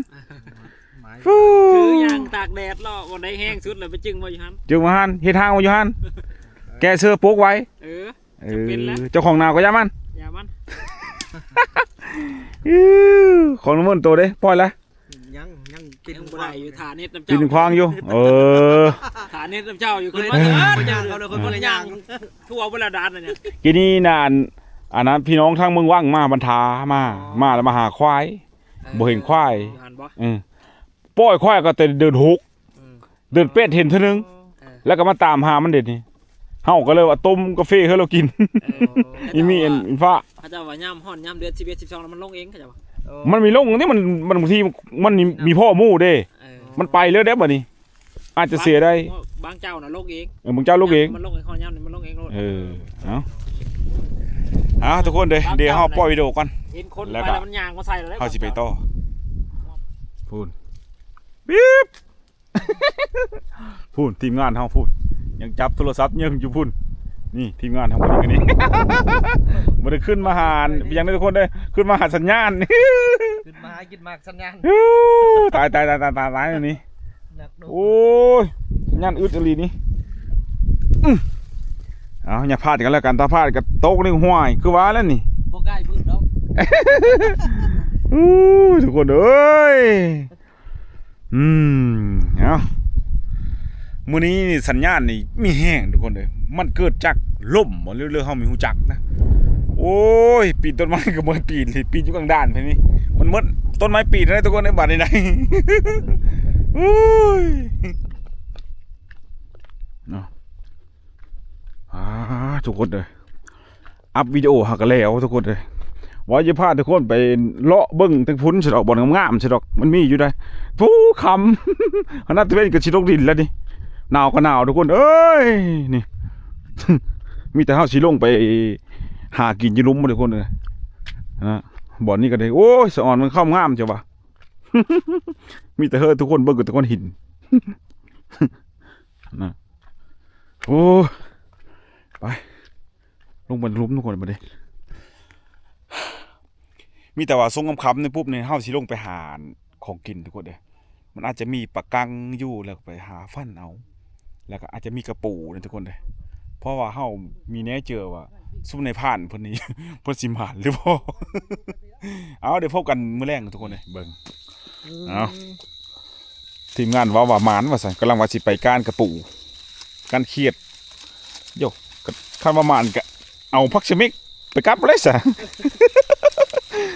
ໄມ້ ຟູ ຖືຍາງຕາກແດດເລາະ ບ່ອນໃດແຮງສຸດ ແລ້ວໄປຈຶ່ງໄວ້ຢູ່ຫັ້ນ ຈຶ່ງໄວ້ຫັ້ນ ເຮັດທາງໄວ້ຢູ່ຫັ້ນ ແກ້ເສື້ອປົກໄວ້. ເອີ ເອີ ຈຳເປັນແລ້ວ ເຈົ້າຂອງນາວກໍຢ່າມັນ ຢ່າມັນ. ຂອງນ້ຳມັນໂຕເດ້ ປ່ອຍລະ ຍັງ ຍັງ ຍັງບໍ່ໄດ້ຢູ່ ຖ້າເນັດນຳເຈົ້າ ຕິດຂວາງຢູ່. ເອີ ຖ້າເນັດນຳເຈົ້າຢູ່ ຂຶ້ນມາ ເອີ ເອີ ຍ່າງເຂົາເລີຍ ເພິ່ນບໍ່ໄດ້ຍ່າງ ທົ່ວບໍ່ລະດານນະ. ກີ້ນີ້ນະ ອັນ ອັນນັ້ນ ພີ່ນ້ອງທາງເມືອງວັງມາບັນທາ ມາ ມາແລ້ວມາຫາຄວາຍ ເອີ ບໍ່ເຫັນຄວາຍ ຢູ່ຫັ້ນບໍ່? ເອີ ປ່ອຍຄວາຍກໍແຕ່ເດືອນຫົກ ເອີ ເດືອນແປດເຫັນເທື່ອໜຶ່ງ ເອີ ແລ້ວກໍມາຕາມຫາມັນເດນີ້. ເຮົາກໍເລີຍວ່າຕົ້ມກາເຟໃຫ້ລາວກິນ. ເອີ ອີ່ມີອັນຟ້າ ເຂົາເຈົ້າວ່າຍາມຮ້ອນຍາມເດືອນສິບເອັດ ສິບສອງ ແລ້ວມັນລົງເອງ ເຂົາເຈົ້າວ່າ. ເອີ ມັນມີລົງນີ້ ມັນ ມັນບາງທີມັນມີພໍ່ໝູ່ເດ້. ເອີ ມັນໄປເລີຍເດ້ບັດນີ້ ອາດຈະເສຍໄດ້. ບາງເຈົ້ານະລົງເອງ. ເອີ ບາງເຈົ້າລົງເອງ ມັນລົງເອງ ເຂົາຍາມນີ້ມັນລົງເອງໂລດ. ເອີ ເອົາ ເອົາ ທຸກຄົນເດີ ບາງເຈົ້າ ດຽວເຮົາປ່ອຍວິດີໂອກ່ອນ ເຫັນຄົນ ແລ້ວກໍ ໄປແລ້ວມັນຍ່າງມາໃສ່ແລ້ວ ເຮົາຊິໄປຕໍ່. ພຸ້ນ ປີບ ພຸ້ນ ທີມງານເຮົາພຸ້ນ ຍັງຈັບໂທລະສັບຍິງຢູ່ພຸ້ນ. ນີ້ທີມງານເຮົາຜູ້ນີ້ ບໍ່ໄດ້ຂຶ້ນມາຫາ ເປັນຫຍັງເດີທຸກຄົນເດີ ຂຶ້ນມາຫາສັນຍານ ຂຶ້ນມາຫາກິນໝາກສັນຍານ. ຕາຍ ຕາຍ ຕາຍ ຕາຍ ຕາຍ ຕາຍ ນີ້ ໂອ້ຍ ສັນຍານອຶດອີ່ຫຼີນີ້. ອື ເອົາ ຢ່າພາດກັນແລ້ວກັນ ຖ້າພາດກໍຕົກໃນຫ້ວຍ ຄືວ່າແລ້ວນີ້ ບໍ່ໃກ້ພື້ນດອກ. ອູ້ຍ ທຸກຄົນເອີຍ ອືມ ເອົາ ມື້ນີ້ນີ້ສັນຍານນີ້ມີແຮງທຸກຄົນເອີຍ ມັນເກີດຈາກລົມບໍ່ ຫຼື ຫຼືເຮົາມີຮູ້ຈັກນະ ໂອ້ຍ ປີນຕົ້ນໄມ້ກໍບໍ່ໃຫ້ປີນ ປີນຢູ່ກາງດ່ານພຸ້ນນີ້ ມັນໝົດຕົ້ນໄມ້ປີນແລ້ວທຸກຄົນເອີຍ ບາດນີ້ນະ ໂອ້ຍ ເນາະ ອາ ທຸກຄົນເອີຍ ອັບວິດີໂອຫາກະແລ້ວທຸກຄົນເອີຍ ວ່າຈະພາທຸກຄົນໄປເລາະເບິ່ງທາງພຸ້ນຊະດອກ ບ່ອນງາມໆຊະດອກ ມັນມີຢູ່ໃດ໋ ພູຄຳ ຂະໜາດຕາເວັນກໍຊິຕົກດິນແລ້ວນີ້ ໜາວກໍໜາວທຸກຄົນເອີຍ ນີ້ ມີແຕ່ເຮົາຊິລົງໄປຫາກິນຢູ່ລຸ່ມທຸກຄົນເອີຍ ນະ ບ່ອນນີ້ກໍໄດ້ ໂອ້ຍ ສະອອນມັນເຂົ້າງາມຈັ່ງວ່າ ມີແຕ່ເຮີ ທຸກຄົນເບິ່ງກໍແຕ່ກ້ອນຫີນ ນະ ໂອ້ຍ ໄປ ລົງໄປລຸ່ມທຸກຄົນບັດນີ້ ມີແຕ່ວ່າຊ່ວງຄ່ຳໆນີ້ປຸບນີ້ ເຮົາຊິລົງໄປຫາຂອງກິນທຸກຄົນເດີ ມັນອາດຈະມີປາກັງຢູ່ ແລ້ວກໍໄປຫາຟັນເອົາ ແລ້ວກໍອາດຈະມີກະປູນະທຸກຄົນເດີ ເພາະວ່າເຮົາມີແນວເຈີວ່າ ຊຸມນາຍພານເພິ່ນນີ້ ເພິ່ນຊິໝານຫຼືບໍ່ ເອົາ ໄດ້ພົບກັນມື້ແລງທຸກຄົນເດີ ເບິ່ງ ເອົາ ທີມງານເວົ້າວ່າໝານວ່າຊັ້ນ ກຳລັງວ່າຊິໄປກ້ານກະປູ ກ້ານຂຽດ ໂຢ ຄັນວ່າໝານກະເອົາຜັກສະເມັກໄປກັບເລີຍຊະ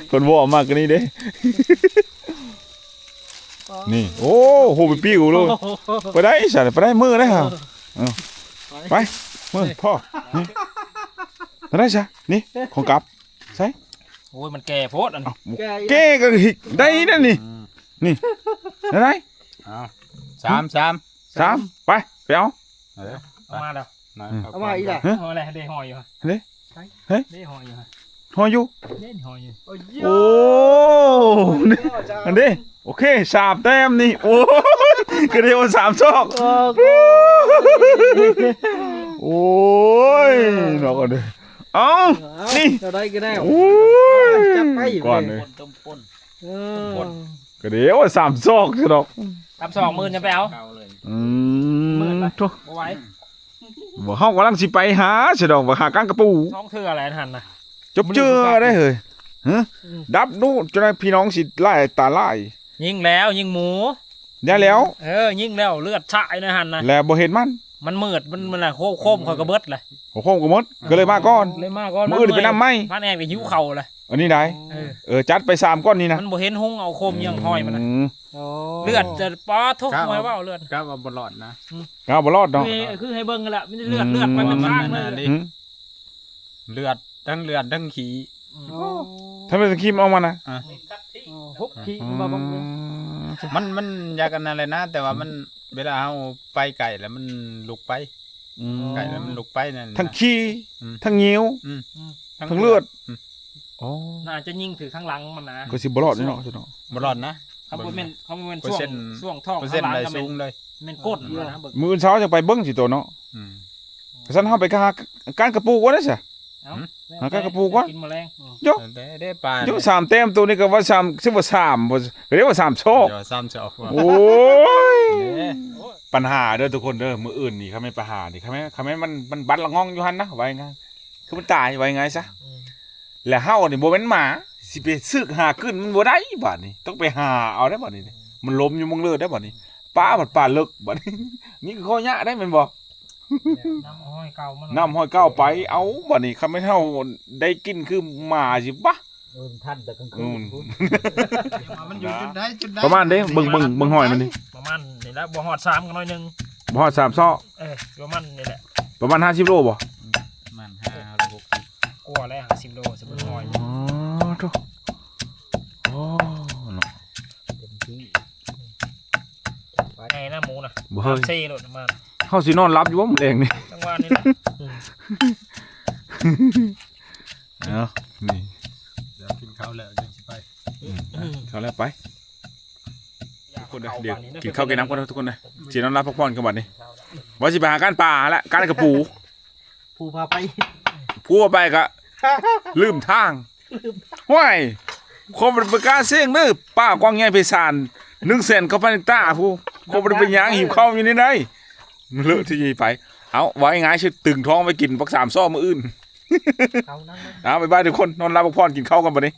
ເພິ່ນເວົ້າມາກະນີ້ເດ້ ນີ້ ໂອ້ ໂຫ ໄປປິວໂລດ ໄປໄດ້ຊະ ໄປໄດ້ ມື້ໄດ້ຫາ ເອີ ໄປ ມື້ ພໍ ໄດ້ຊະ ນີ້ ຂອງກັບ ໃສ່ ໂອ້ຍ ມັນແກ່ໂພດອັນນີ້ ເອົ້າ ແກ່ ແກ່ກໍໄດ້ນັ້ນນີ້ ອືມ ນີ້ ໄດ້ ເອົາ ສາມ ສາມ ສາມ ໄປ ໄປເອົາ ເອີ ເອົາມາແລ້ວ ນາຍ ອືມ ເອົາມາອີກແລ້ວ ເອົາແລ້ວ ເດ້ ຫໍ່ຢູ່ ເດ້ ເດ້ ຫໍ່ຢູ່ ຫໍ່ຢູ່ ເດ້ ຫໍ່ຢູ່ ໂອ້ ອັນເດ້ ໂອເຄ ສາມແຕ້ມນີ້ ໂອ້ຍ ກະເດວສາມຊອກ ໂອ້ຍ ໂອ້ຍ ເນາະ ເອົາ ເອົາ ນີ້ ເຈົ້າໄດ້ກໍໄດ້ ໂອ້ຍ ຈັບໄປ ກ່ອນເລີຍ ເອີ ກະເດວສາມຊອກຊະດອກ ສາມຊອກ ໝື່ນຈະໄປເອົາ ອືມ ໝື່ນໄປ ໂທ້ ບໍ່ໄຫວ ບໍ່ ເຮົາກຳລັງຊິໄປຫາຊະດອກ ວ່າຫາກ້ານກະປູ ສອງເທື່ອແຫຼະຫັ້ນນະ ຈົບເຈື່ອໄດ້ເຮີ້ຍ ຮະ ອືມ ດັບດູ ຈົນວ່າພີ່ນ້ອງຊິຫຼາຍຕາຫຼາຍ ຍິງແລ້ວ ຍິງໝູ ໄດ້ແລ້ວ ເອີ ຍິງແລ້ວ ເລືອດຊາຍໃນຫັ້ນນະ ແລ້ວບໍ່ເຫັນມັນ ມັນມືດ ມັນ ມັນລະໂຄມ ໂຄມຂ້ອຍກໍເບິດແຫຼະ ໂອ້ ໂຄມກໍໝົດ ກໍເລີຍມາກ່ອນ ເລີຍມາກ່ອນ ມື້ອື່ນໄປນຳໃໝ່ ພັນແອນກໍຫິວເຂົ້າແຫຼະ ອັນນີ້ໄດ ເອີ ເອີ ຈັດໄປສາມກ້ອນນີ້ນະ ມັນບໍ່ເຫັນຮຸງເອົາໂຄມຍັງຫ້ອຍມັນນະ ອືມ ໂອ້ ເລືອດຈະ ປາດໂທ້ ຫ້ອຍເວົ້າເລືອດ ກະວ່າບໍ່ລອດນະ ອືມ ກະບໍ່ລອດເນາະ ຄື ຄືໃຫ້ເບິ່ງຫັ້ນແຫຼະ ມີແຕ່ເລືອດ ອືມ ເລືອດໄປເປັນທາງເລີຍ ອືມ ເລືອດ ທັງເລືອດທັງຂີ້ ອືມ ໂອ້ ທັງເລືອດທັງຂີ້ມັນອອກມານະ ອ່ະ ຫົກຂີ້ ອືມ ມັນ ມັນຢາກອັນນັ້ນແຫຼະນະ ແຕ່ວ່າມັນ ເວລາເຮົາໄປໄກແລ້ວມັນລຸກໄປ ອືມ ໄກແລ້ວມັນລຸກໄປນັ້ນນະ ທັງຂີ້ ອືມ ທັງຫຍິວ ອືມ ອືມ ທັງເລືອດ ອືມ ໂອ້ ໜ້າຈະຍິງຖືກທາງຫຼັງມັນນະ ກໍຊິບໍ່ລອດເນາະ ບໍ່ລອດນະ ຄັນບໍ່ແມ່ນ ຄັນບໍ່ແມ່ນຊ່ວງ ເປີເຊັນ ຊ່ວງທ້ອງ ເປີເຊັນ ທາງຫຼັງ ໄດ້ສູງເລີຍ ແມ່ນກົ້ນມັນນະ ມື້ອື່ນເຊົ້າຈັ່ງໄປເບິ່ງຊິໂຕເນາະ ອືມ ຊັ້ນເຮົາໄປຫາກ້ານກະປູກ່ອນເດີຊະ ເອົ້າ ຫາກ້ານກະປູກ່ອນ ກິນມາແລງ ໂຢ ເດ້ ເດ້ປາ ໂຢ ສາມແຕ້ມ ໂຕນີ້ກໍວ່າສາມ ຊິວ່າສາມ ກໍເລີຍວ່າສາມຊອກ ເອີ ສາມຊອກ ໂອ້ຍ ເດ້ ປັນຫາເດີທຸກຄົນເດີ ມື້ອື່ນນີ້ ຄັນແມ່ນໄປຫານີ້ ຄັນແມ່ນ ຄັນແມ່ນມັນ ມັນບັດລະງ່ອງຢູ່ຫັ້ນນະ ວ່າງ່າຍ ຄືມັນຕາຍ ວ່າງ່າຍຊະ ອືມ ແລ້ວເຮົານີ້ບໍ່ແມ່ນໝາ ຊິໄປຊຶກຫາຂຶ້ນມັນບໍ່ໄດ້ບາດນີ້ ຕ້ອງໄປຫາເອົາໄດ໋ບາດນີ້ ມັນລົມຢູ່ໝ່ອງເລີດໄດ໋ບາດນີ້ ປາພັດປາເລິກບາດນີ້ ນີ້ຄືຂໍ້ຍາກໄດ໋ແມ່ນບໍ່? ນ້ຳຫ້ອຍເກົ່າມັນ ນ້ຳຫ້ອຍເກົ່າໄປ ເອົາ ບາດນີ້ຄັນແມ່ນເຮົາໄດ້ກິນຄືໝາຊິບະ ເອີ ມັນທັນແຕ່ກາງຄືນພຸ້ນ ມັນຢູ່ຈຸດໃດຈຸດໃດ ປະມານເດ້ ເບິ່ງ ເບິ່ງ ເບິ່ງຫ້ອຍມັນນີ້ ປະມານນີ້ແຫຼະ ບໍ່ຮອດສາມກໍໜ້ອຍໜຶ່ງ ບໍ່ຮອດສາມຊອກ ເອີ ປະມານນີ້ແຫຼະ ປະມານຫ້າສິບໂລບໍ່? ປະມານຫ້າ ຫຼື ຫົກສິບ ກວ່າແລ້ວ ຫ້າສິບໂລ ສະເບິ່ງຫ້ອຍ ອໍ ໂທ້ ໂອ້ ເນາະ ເຕັມທີ່ ໄປໄດ້ນະໝູນະ ບໍ່ເຮີ້ຍ ເຊໂລດມາ ເຮົາຊິນອນຫຼັບຢູ່ບໍ່ມື້ແລງນີ້? ຈັງຫວະນີ້ແຫຼະ ເອົາ ນີ້ ດຽວກິນເຂົ້າແລ້ວຈັ່ງຊິໄປ ອືມ ເຂົ້າແລ້ວໄປ ທຸກຄົນເດີ ດຽວກິນເຂົ້າກິນນ້ຳກ່ອນເດີທຸກຄົນເດີ ຊິນອນຫຼັບພັກຜ່ອນກ່ອນບັດນີ້ ວ່າຊິໄປຫາກ້ານປາແຫຼະ ກ້ານກະປູ ຜູ້ພາໄປ ຜູ້ພາໄປກະລືມທາງ ຫ້ວຍ ຄົນບໍ່ໄດ້ໄປການເສັງເດີ ປ່າກວ້າງໃຫຍ່ໄພສານ ໜຶ່ງແສນເກົ້າພັນເຮັກຕາພຸ້ນ ຄົນບໍ່ໄດ້ໄປຍ່າງຫິວເຂົ້າຢູ່ນີ້ໄດ໋ ເລີະທີ່ໄປ ເອົາ ເວົ້າງ່າຍໆ ຊຶກຕຶງທ້ອງໄວ້ກິນບັກສາມຊອກມື້ອື່ນ ເອົາ ບາຍບາຍທຸກຄົນ ນອນຫຼັບພັກຜ່ອນ ກິນເຂົ້າກັນບັດນີ້